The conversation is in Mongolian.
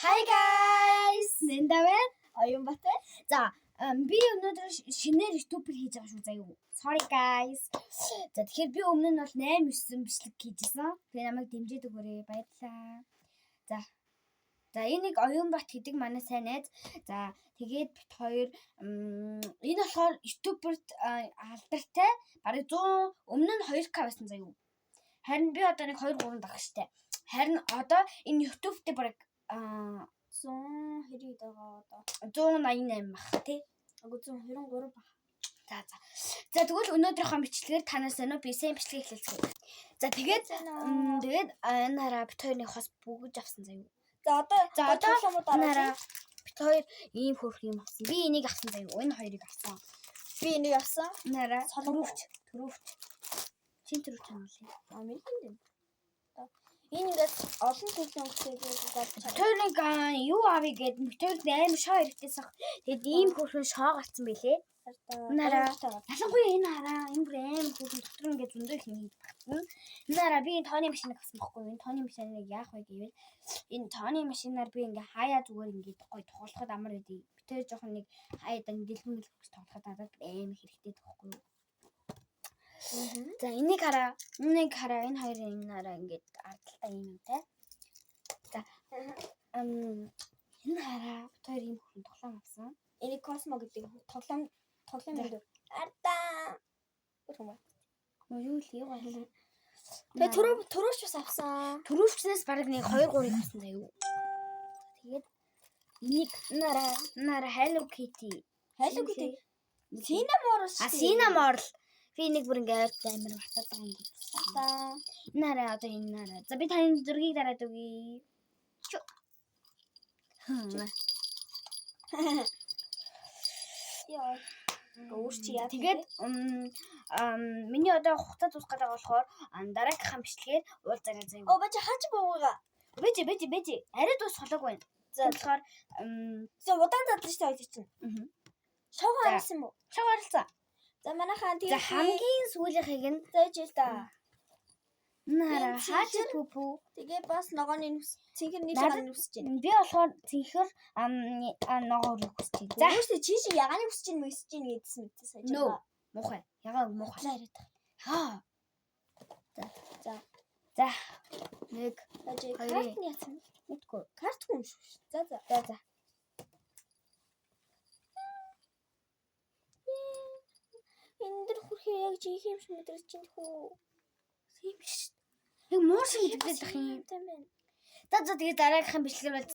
Hi guys. Нэнда байна. Оюун Бат. За, би өнөөдөр шинээр YouTuber хийж байгаа шүү заяа. Sorry guys. За, тэгэхээр би өмнө нь бол 8 9 бичлэг хийжсэн. Тэгээ намайг дэмжиж өгөөрэй. Баярлалаа. За. За, энэ нэг Оюун Бат гэдэг манай сайн найз. За, тэгээд бид хоёр энэ болохоор YouTuber-т алдартай бараг 100, өмнө нь 2K байсан заяа. Харин би одоо нэг 2 3 дагчтай. Харин одоо энэ YouTube дээр бараг 120 байгаа одоо. 188 бах тий. Агүй, 123 баг. За. За, тэгвэл өнөөдрийнхөө бичлэгээр танаас өнөө би сайн бичлэг эхлүүлцгээе. За, тэгээд энэ хараа, бид хоёр нэг хос бүгэж авсан заяа. За, одоо За, одоо тоглоомууд энэ хараа, дараач. бид хоёр ийм хөөрх юм авсан. Би энийг авсан заяа. Энэ хоёрыг авсан. Би энийг авсан. Энэ хараа, Солонгос. түрүүвч, түрүүвч. Чин түрүүвч харуулъя. А, мэдэн. Энэ ингээд олон төрлийн өнгөтэй гэж Бид хоёр нэг юу авъя гээд бид хоёр амар шоо хэрэгтэйсэн. Тэгээд ийм хөөрхөн шоо гарцсан байлээ. Энэ хараа. Ялангуяа энэ хараа, энэ бүр амар хөөрхөн, дотор ингээд зөндөө их юм хийж багтана. Энэ хараа, би энэ тооны машиныг авсан байхгүй юу? Энэ тооны машиныг яах вэ гэвэл энэ тооны машинаар би ингээ хаяа зүгээр ингээд гоё тоглоход амар байдаг. Бид хоёр жоохон нэг хаяа дэлгэн мэлгэн тоглоход надад амар хэрэгтэй байхгүй юу? За, энийг хараа, энийг хараа, энэ хоёрын энэ хараа, ингээд ардталтай юм юмтай. За, энэ хараа, бид хоёр ийм хөөрхөн тоглоом авсан. Энийг Cosmo гэдэг тоглоом За. юм дүү. Ардаа. Өөр юм. Мөө юу л юу гал. Тэгээ түрүүч бас авсан. Түрүүвчнээс бараг нэг 2 3-ыг авсан заяа. Тэгээд энийг нараа Hello Kitty. Hello Kitty. Cinnamon А, Cinnamon. Би энийг бүр ингээд амар батаад байгаа юм гэж. Ардаа. Энэ хараа, одоо энэ хараа. За, би таны зургийг дараад өгье. Чү. Хм. Яа. Өөр чи яа. Тэгээд миний одоо хугацаа дуусах гэдэг болохоор дараагийнхаа бичлэгээр уулзаарай заяа. Оо, бачи хаач буугаа. Бэж, бэж, бэж. Арай дуусгалаагүй байна. За. Тэгэхээр За, удаан задлаа шүү дээ хоёр чинь. Шоу За. харсан юм уу? Шог харилцаа. За, манайхаа За, тэгээ хамгийн сүүлийнхийг нь зааж ил та. нараа Энэ хаач цэнхэр- пүпү. Тэгээ бас ногооны нүс, цэнхэр нийл Надад- ягааны нүсэж байна. Би болохоор цэнхэр ногоо өрөх хүсэж байна. За, шүү дээ, чи чи ягааны хүсэж байна, мэсэж байна гэдсэн мэдээ сая. No. Муухай. Ягаа муухай. Худлаа яриад байгаа. Хаа. За. За. Нэг, За, чи Хоёр. карт нь яасан бэ? Мэдгүй. Картгүй юм шүү. За за. За за. Энэ дэр хүрхээ яг жинхэнэ юм шиг мэдрэж чинь хүү. Тийм биш. Яг муу шиг мэдрээд байх юм. Тийм байна. За за, тэгээ дараагийнхын бичлэгээр бол